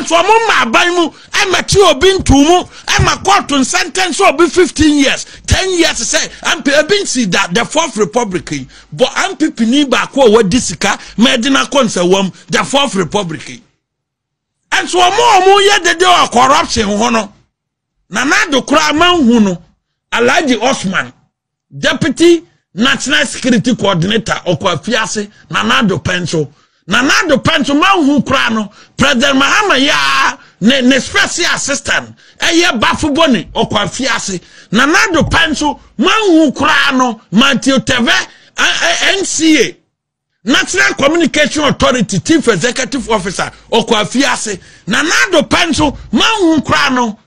Nso wɔn mma aban mu mmɛkye obi nto mu ma kɔɔto nsɛntɛn sɛ obi 15 years, 10 years sɛ MP ebi nsi da the fourth republic yi bɔ MPP ni baako a wadi sika ma ɛde no akɔ nsawam the fourth republic yi. Nso wɔn a wɔn yɛ dede wɔ corruption ho no, Nana Addo koraa manhu no, Alhaji Osman Deputy National Security Coordinator ɔkɔ afiase Nana Addo pɛn so. Nana Addo pɛn so manhu koraa no President Mahama yaa ne ne special assistant ɛyɛ Bafo Boni ɔkɔ afiase. Nana Addo pɛn so manhu koraa no Matthew Teve NCA National Communication Authority Chief Executive Officer ɔkɔ afiase. Nana Addo pɛn so manhu koraa no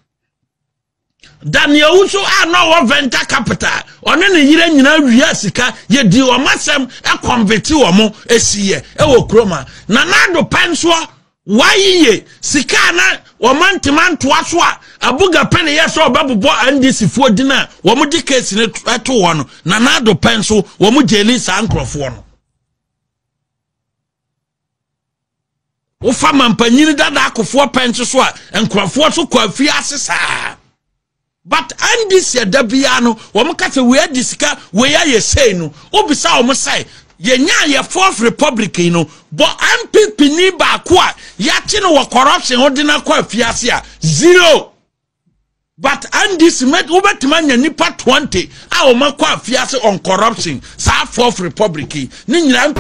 Daniel nso a na ɔwɔ venture capital ɔne ne yere nyinaa wia sika yɛdi wɔn asɛm ɛkɔnvete wɔn esiyɛ ɛwɔ kurom a Nana Addo pɛnsoɔ wayiye sika a na wɔn ntoma ntoa so a Abuga pɛ ne yɛ sɛ ɔbɛbobɔ NDC foɔ din a wɔn de case no ɛto hɔ no Nana Addo pɛnso wɔn gyeli saa nkorɔfoɔ no. Wofa mampanyini dada akofoɔ pɛ nso so a nkurɔfoɔ so kɔ afiase saa. But NDC ɛda biara no wɔn ka sɛ wei adi sika wei ayɛ sei no wobisa wɔn sɛ yɛnyaa yɛ fourth republic yi no bɔ NPP ni baako a yɛakye no wɔ corruption ho de no akɔ afiase a zero. But NDC wobɛtumi anya nipa 20 a wɔn akɔ afiase on corruption saa fourth republic yi ne nyinaa.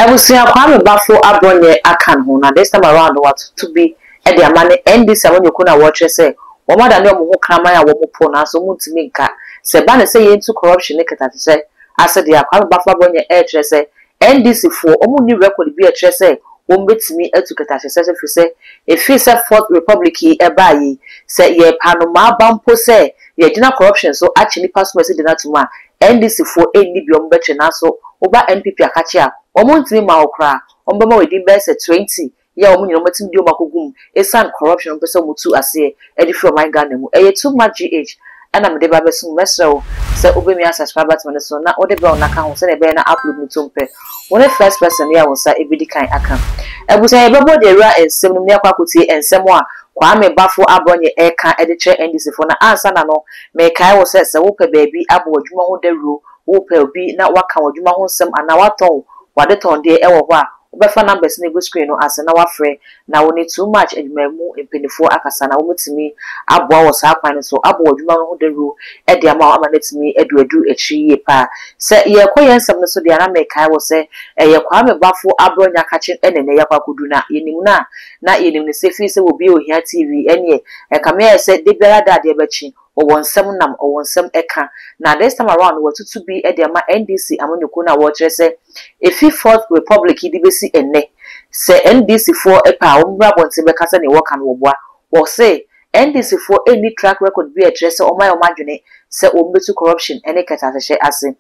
Abusua Kwame Bafo Abronyɛ aka ne ho na this time around no watoto bi de ama ne NDC amanyɔkuo no a wɔrekyerɛ sɛ wɔn adane wɔn ho kraman a wɔn po nanso wɔn ntumi nka sɛ ɛba ne sɛ yɛntu corruption ne kɛtɛasehyɛ ase deɛ a Kwame Bafo Abronyɛ ɛrekyerɛ sɛ NDC foɔ wɔn nni record bi a ɛkyerɛ sɛ wɔn bɛtumi atu kɛtɛasehyɛ so ɛfiri sɛ ɛfiri sɛ fourth republic yi ɛbaa yi sɛ yɛrepɛ anomaa ba mpo sɛ yɛgyina corruption so akye nipa som asi de no atom a NDC foɔ nni bi a wɔn bɛkyere nanso woba NPP akakye a wɔn ntumi mma wo koraa wɔn bɛma wo edin bɛyɛ sɛ 20 yɛ a wɔn nyinaa wɔatumi de wɔn akɔgu mu ɛsiane corruption a wɔpɛ sɛ wɔtu aseɛ de firi ɔman Ghana mu. Ɛyɛ too much GH ɛna mede ba abɛso mu. Mɛsrɛ wo sɛ wobɛmia subscribe button no so na wode bell no aka ho sɛdeɛ ɛbɛyɛ na upload no tom pɛ. Wo ne first person yɛ a wo nsa bɛdi kan aka. Abusua yɛbɛbɔ de awura nsɛm no mu na yɛakɔ akɔtie nsɛm a Kwame Bafo Abrɔnyɛ ɛreka de kyerɛ NDC foɔ na ansa na no mekae wo sɛ sɛ wopɛ baabi abɔ w'adwuma ho dawuro, wopɛ obi na waka w'adwuma ho nsɛm anaa watɔn w'adetɔndeɛ wɔ hɔ a Wobɛfa numbers no egu screen no ase na woafrɛ na wo ne Too Much adwumayɛmu mpaninfoɔ akasa na wɔatumi aboa wɔ saa kwan no so abɔ w'adwuma no ho dawuro de ama wo ama no atumi adu aduru akyiri yie paa. Sɛ yɛrekɔ yɛn nsɛm no so deɛ a na mekae wo sɛ ɛyɛ Kwame Bafo Abrɔ Nyakakye na ɛnnɛ yɛakɔ akɔduru na yɛnim no a na yɛnim no sɛ firi sɛ wɔbue Ohia TV ɛneɛ ɛkame ayɛ sɛ da biara da adeɛ bɛkye Ɔwɔ nsɛm nam, ɔwɔ nsɛm ɛka. Na this time around no watutu bi de ama NDC amanyɔkuo no a wɔrekyerɛ sɛ ɛfi fourth republic yi de bɛsi ɛnnɛ, sɛ NDC foɔ pɛ a wɔmmra abɔnten bɛka sɛ neɛ wɔka no wɔboa. Wɔse NDC foɔ nni track record bi a ɛkyerɛ sɛ wɔayɛ wɔn adwene sɛ wɔbɛtu corruption ne kɛtɛasehyɛ ase.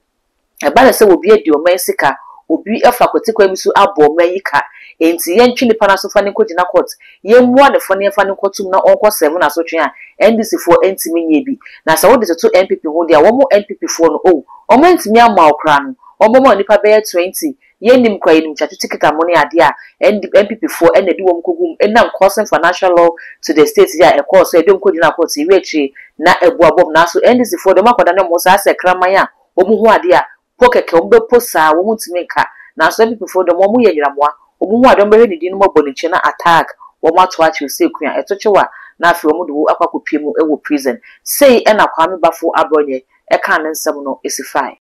Ɛba no sɛ obi adi ɔman sika, obi afa kwatikwan bi so abɔ ɔman yi ka, enti yɛntwe nipa no aso fa no nkɔgyina court, yɛmmua no fɔ na yɛmfa no nkɔtom na ɔnkɔ serve n'asotwe a, NDC foɔ ntumi nyɛɛ bi. Na sɛ wode toto NPP ho deɛ a, wɔn NPP foɔ no oh, wɔn antumi amma wo koraa no, wɔbɛma wo nnipa bɛyɛ 20, yɛnnim koraa, yɛnim Kyatwete Kitamu ne adeɛ a, ND, NPP foɔ na ɛde wɔn kɔgu mu, ɛnam causing financial law to the state yi a ɛkɔɔ so a yɛde wɔn kɔgyinaa court, yɛwie akyire na abu abom. Nanso NDC foɔ deɛ wɔakɔdane wɔn ho saa sɛ kraman a Wɔn hu adeɛ a, po kɛkɛ, wɔn bɛ po saa, wɔn ntumi nka. Nanso NPP foɔ deɛ wɔn yɛ nyeramoa, wɔn hu adeɛ wɔn bɛhwɛ ne din no mu abɔ ne kyɛ na attack wɔn ato akyew sɛ kua, ɛto kyew a na afei wɔn de wo akɔ akɔ pie mu wɔ prison. Sei ɛna Kwame Bafo Abrɔnyɛ ɛkaa ne nsɛm no si fae.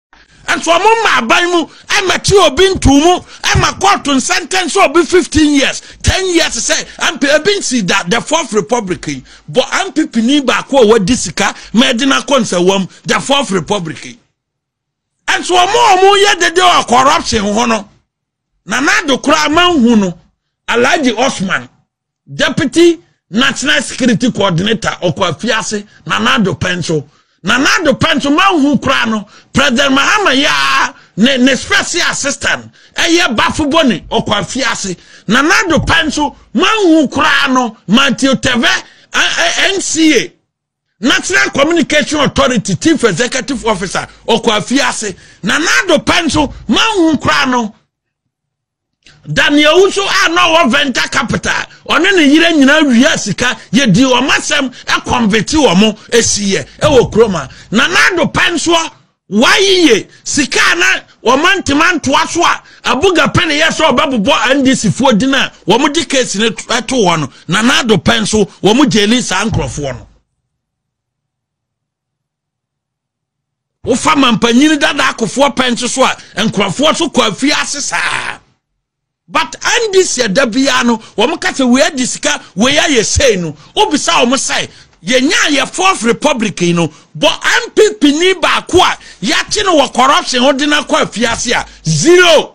Nso ɔmo mma aban mu mmɛkye obi nto mu mma kɔɔto nsɛntɛn sɛ obi 15 years, 10 years sɛ MP ebi nsi da the fourth republic yi bɔ NPP ni baako a wadi sika ma ɛde no akɔ nsawam the fourth republic yi. Nso ɔmo a ɔmo yɛ dede wɔ corruption ho no Nana Addo koraa manhu no Alhaji Osman Deputy National Security Coordinator ɔkɔ afiase Nana Addo pɛn so Nana Addo pɛn so manhu koraa no President Mahama yaa ne ne special assistant ɛyɛ Bafo Boni ɔkɔ afiase Nana Addo pɛn so manhu koraa no Matthew Teve NCA. National Communication Authority Chief Executive Officer ɔkɔ afiase. Nana Addo pɛ nso manhu koraa no. Daniel Owusu a na ɔwɔ Venture Capital ɔne ne yere nyinaa wia sika yɛdi wɔn asɛm kɔnvete wɔn esiyɛ ɛwɔ kurom a. Nana Addo pɛ nsoɔ Wayiye sika a na wɔn antumi antoa so a Abuga Pele yɛ sɛ ɔbɛbobɔ NDC foɔ din a wɔn de case no to hɔ no, Nana Addo pɛ nso wɔn gyeli saa nkurɔfoɔ no. Wofa mampanyini dada akofoɔ pɛ nso so a nkurɔfoɔ so kɔ afiase saa. But NDC ɛda biara no wɔn ka sɛ wei adi sika wei ayɛ sei no wobisa wɔn sɛ yɛnyaa yɛ fourth republic yi no bɔ NPP ni baako a yɛakye no wɔ corruption ho de no akɔ afiase a zero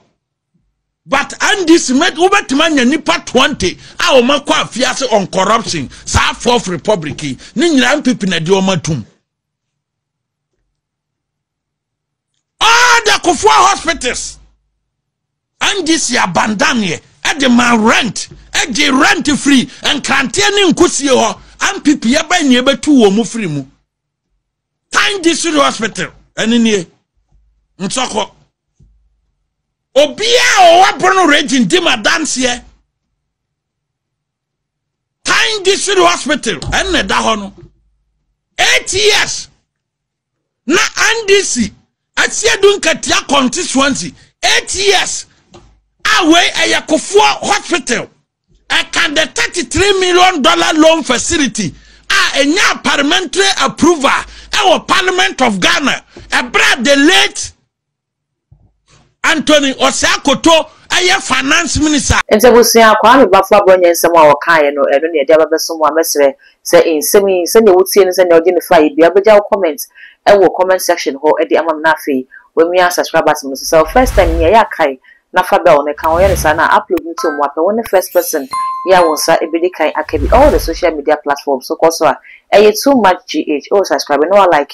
but NDC wobɛtumi anya nipa 20 a wɔn akɔ afiase on corruption saa fourth republic yi ne nyinaa NPP na ɛde wɔn atum. All the Kufuor hospitals NDC abandaneɛ ɛde ma rent ɛgye rent firi nkranteɛ ne nkusie hɔ NPP ɛbɛn ne ɛbɛtu wɔn mu firi mu Tan District Hospital ɛne nie nsɔkɔ obiara a ɔwɔ Borno region di ma danseɛ Tan District Hospital ɛna ɛda hɔ no 8 years na NDC Asiedu Nketia constituency 8 years a wei ɛyɛ Kufuor hospital ɛka the $33 million loan facility a ɛnya parliamentary approval ɛwɔ Parliament of Ghana ɛbrɛ the late Anthony Osei Akoto ɛyɛ finance minister. Nti abusua, Kwame Baffoe Abronye nsɛm a ɔkaeɛ no, ɛno ne yɛde aba bɛso mo a mɛsrɛ sɛ nsɛm yi sɛdeɛ wotie no sɛdeɛ wogye no fa yi bia wobɛgya wo comment ɛwɔ comment section hɔ de ama me na afei wamia subscribe button no so sɛ wo first time ni a ɛyɛ a kae na fa bell no ka ho yɛ no saa na upload no to mu apɛ wo ne first person yɛ a wo nsa ɛbɛdi kan aka bi all the social media platforms so kɔ so a ɛyɛ Too Much GH oh subscribe na wa like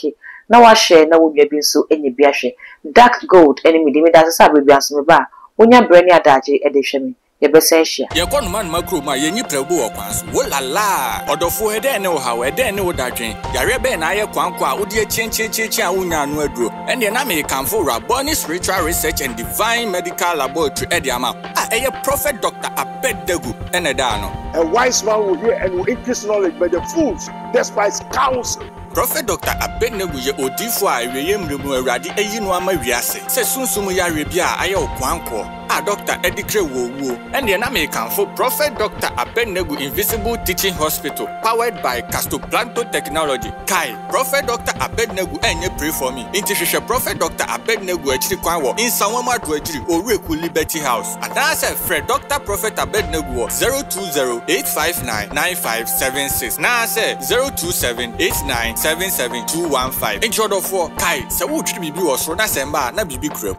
na wa share na wo nua bi nso anya bi ahwɛ. Dark Gold ne me din. Meda ase sɛ aberɛ biara nso meba a, wonya berɛ ne adagye de hwɛ me. Yɛbɛsan ahyia. Yɛkɔ noma noma kurom a, yɛnyi prɛgow wɔ kwan so. Wo la laa! Ɔdɔfoɔ, ɛdɛn ne wo haw? Ɛdɛn ne wo dadwen? Yareɛ bɛn na ayɛ koankoa a wode akyiankyiankyiankyian a wonnya ano aduro? Ɛnneɛ na merekamfo Rabboni Spiritual Research and Divine Medical Laboratory de ama wo, a ɛyɛ Prophet Doctor Abednego na ɛda ano. A wise man will hear and will increase knowledge, but the fools despise counsel. Prɔfɛt Dɔkta Abednego yɛ odiyifo a awieeɛ mmerɛ mu Awurade ayi no ama wiase sɛ sunsum yareɛ bi a ayɛ wo koankoɔ a dɔkta adi krɛ wo owuo. Ɛnneɛ na merekamfo Prɔfɛt Dɔkta Abednego Invisible Teaching Hospital powered by Castoplanto Technology. Kae, Prɔfɛt Dɔkta Abednego ɛnyɛ pray for me, nti hwehwɛ Prɔfɛt Dɔkta Abednego akyiri kwan wɔ Nsawam Adoagyiri, Owureku Liberty House. Anaasɛ frɛ Dɔkta Prɔfɛt Abednego wɔ 020 859 9576 naasɛ 027 89 77 215. Enti ɔdɔfoɔ, kae, sɛ woretwere biribi wɔ soro na sɛ ɛmma a, na biribi kura mu.